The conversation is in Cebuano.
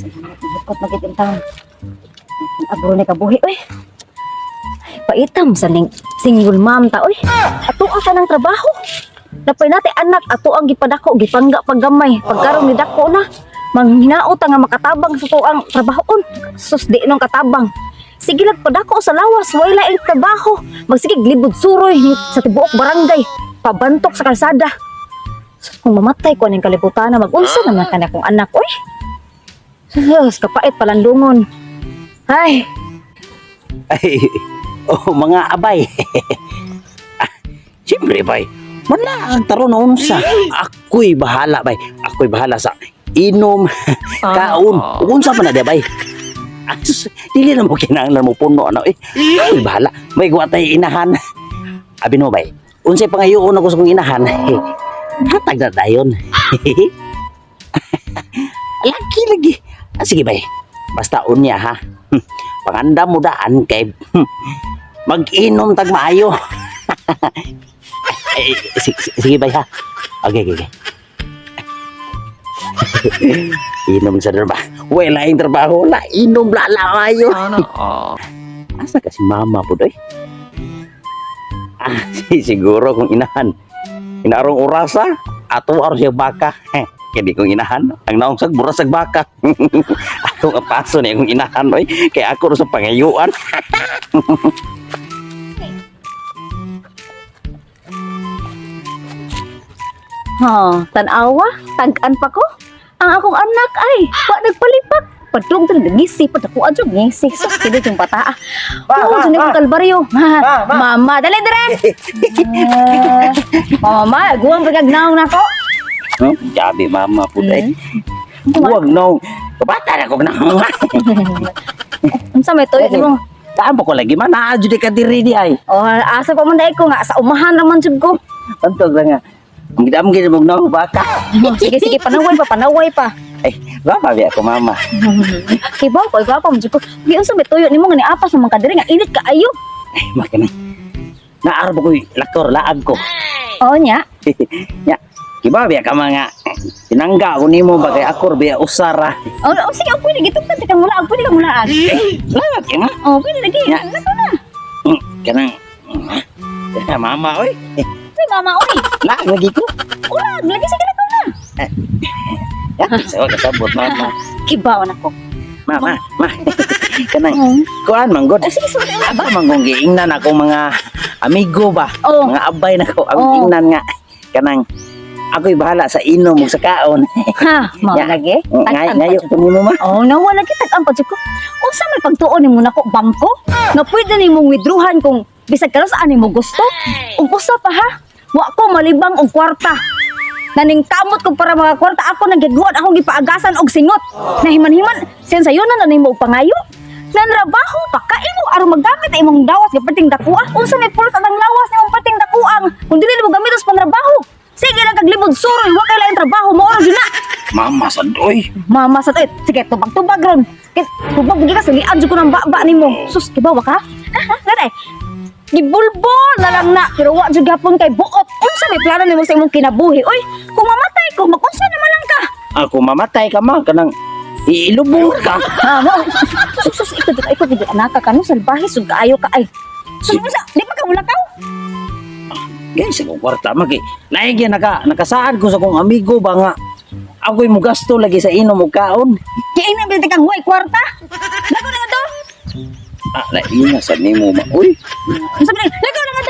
Salamat, hikot na gid taon. Abro ni kabuhi, oy. Ay, paitam sa ning single mom ta, oy. Ato ang tanang trabaho. Napay nati anak, ato ang gipadako, gipangga paggamay. Pagkaron ni dako na, manghinaot nga makatabang sa tuang trabahoon. Sus, di nung katabang. Sige lang padako sa lawas, way laing trabaho. Magsigig libod suroy sa tibuok barangay. Pabantok sa kalsada. Sus, kung mamatay ko aning kalibutan na mag-unsa naman ka na akong anak, oy. Sus, kapait palandungon. Ay, Ay, oh, mga abay. Ah, siyempre, bay. Wala ang taron na unsa. Ako'y bahala, bay. Ako'y bahala sa inom, kaon. Ug unsa pa na di, bay. Ah, sus, dili na mo kinahanglan mo puno ano eh. Ako'y bahala. May guwa tayo inahan. Abi no, bay. Unsay pangayoon ako sa kong inahan. Hatag na dayon. Lagi lagi. Ah, sige, bay. Basta unya ha. Panganda mo daan kay mag-inom tag maayo. Ay, sige bay ha. Okay. Inom sa trabaho. Wala yung trabaho. La, inom la la maayo. Sana all. Asa kasi mama po doy? Ah, siguro kung inahan. Inarong orasa, ato aron siya baka. Kaya di kong inahan. Ang naong sag, burasag baka. Akong apaso na akong inahan, oy. Kaya ako ro sa pangayuan. Ha, tanawa, tag-an pa ko. Ang akong anak ay, wa nagpalipak. Padung diri ngisi, padakuan jud ngisi. Sus, kini yung bata. Ma, Oh, ma, jud ma. akong kalbaryo. Ma, ma. Mama, dali dire. Eh, mama, guwang pagagnaw na ko. Huh? Gabi mama po eh. Huwag no. Kabata na ko na. Unsa may tuyo nimo? Taan pa ko lagi man. Naa jud ka diri di ay. Oh, asa pa man dai ko nga sa umahan naman jud ko. Pantog lang nga. Ang gidam gid mo no baka. Oh, sige sige, panaway pa, panaway pa. Ay, baba biya ko mama. Kibaw ko, ikaw pa man jud ko. Gi unsa may tuyo nimo nga niapas naman ka diri nga init kaayo. Ay, makana. Naarbo ko laktor laag ko. Oh nya. Nya. Kiba biya ka mga tinangga ko nimo ba kay akor biya usara. Oh, oh sige, oh, pwede gitugtad ka mula, pwede ka mula. Lagat ka nga. Oh, pwede lagi. Nya. Lako na. Kanang mama oy. Uy, mama, uy. Laag lagi ko. Ulag, lagi sige na na. Ya, sa kasabot mama. Kibaw na ko. Mama, ma. Kanang Oh, kuan man god. oh sige, sorry na ba? Ba man kung giingnan ako mga amigo ba, Oh. mga abay na ko, ang Oh. ingnan nga kanang ako'y bahala sa inom ug sa kaon. Ha, mao Nya. lagi. Ngay Tag-an pa ngayo jud. ko nimo ma. Oh, nawa lagi tag-an pa jud ko. Unsa may pagtuon nimo nako bangko? Nga pwede nimong withdrawhan kung bisag kanus-an nimo gusto. Ug usa pa ha. Wa ko malibang og kwarta. Naning kamot ko para mga kwarta ako nagigwan akong gipaagasan og singot. Nahiman-himan sensayonan na nimo og pangayo. Nanrabaho pa ka imo aron maggamit ang imong dawas giperting dakua. Unsa may pulot ang lawas nimong perting dakuang kung dili nimo gamiton sa panrabaho. Sige lang kag libod suroy, wa kay laing trabaho mo oro jud na. Mama sad oy. Mama sa eh, sige tubag-tubag ron. Kay tubag gyud ka salian jud ko ng baba nimo. Sus, kibawa ka? Ha, ha, ganay. Gibulbol na lang na pero wa jud gapon kay buot. Unsa may plano nimo sa imong kinabuhi? Oy, kung mamatay ko, magunsa naman lang ka. Ako mamatay ka ma kanang iilubong ka. Ha, mo. Sus, sus, ikaw dito, ikaw dito, anak ka, kano, salbahe, sug kaayo ka, ay. Sus, unsa, di pa ka mulakaw? Guys, sa kong kwarta ma kay naigi nakasaad ko sa kong amigo ba nga ako'y mugasto lagi sa inom ug kaon. Kaya ina, bilti kang huwag kwarta. Lago na nga to. Ah, lain na sad nimo ma. Uy, Unsa ba, lago na nga